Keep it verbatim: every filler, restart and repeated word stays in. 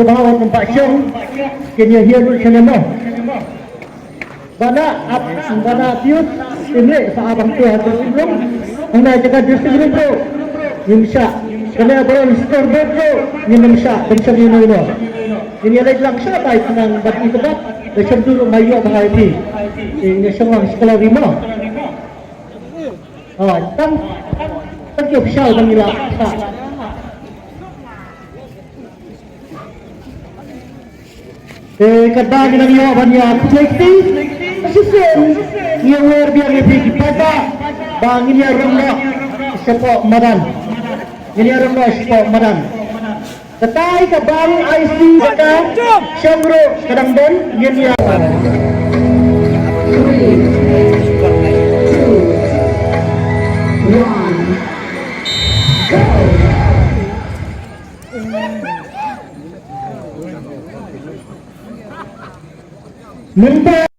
Ba wan ba shong kin ïa hiar lut shane mo. Ba na ap ba na tiut im leh sa abang tu ha tu rum. Hana jaka district rum tu. Ngim shah. Kane ba wan scoreboard tu ngim shah ban shong ïa no ïa no. Ngin ïa leit lang shah bai khnang ban i kebak da shong tu ruh ma ïoh ba hai phi. Ngin ïa shong lang shkala rima. Oh, tang tang ïa official ban ïa la shah. Eh, katba ngi nang ïoh ban ïa khublei kti. Shisien ngi wer biang ïa phi ki paidbah ba ngin ïa rung noh shapoh madan. Ngin ïa rung noh shapoh madan. Katai ka bang I C ka shong ruh ka dang don ngin ïa. Mynta